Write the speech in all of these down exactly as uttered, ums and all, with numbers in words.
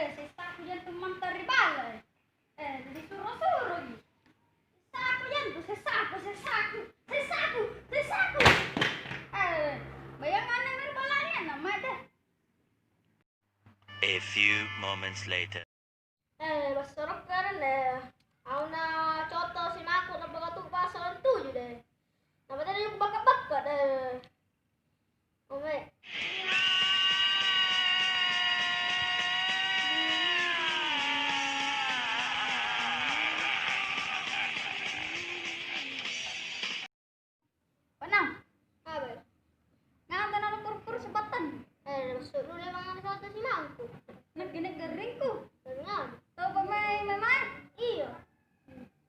Eh, sessaku jantung mantang ri balla, eh. Eh, disuro-suroki. Sessaku jantung, sessaku, sessaku, sessaku, sessaku. Eh, bayangkanna ri balla'na, na mae deh. A few moments later. Eh, bassorokka renne. Auna coto simaku napakatupa sallang tuju deh. Namatena juku bakka-bakka deh. Ome. Panang. Apa? Ngapa tena lu kuru-kuru sebattan? Eh, maksud lu memang ada satu simangku. Nagge-nagge ringku. Dengan. Tau pemain memang? Iya.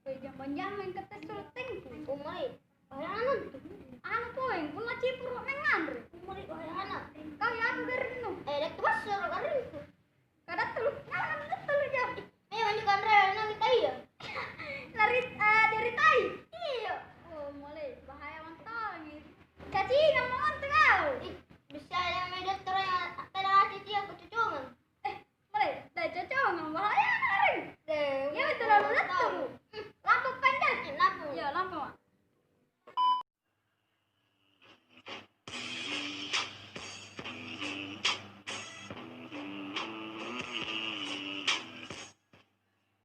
Eh, jamban-jamban kata sultingku. Umai. Wahai anak. Anu poeng, punna cipuru menganre. Umai, wahai anak. Kau ya aku garinnu. Eh, dek tu masuk garinnu.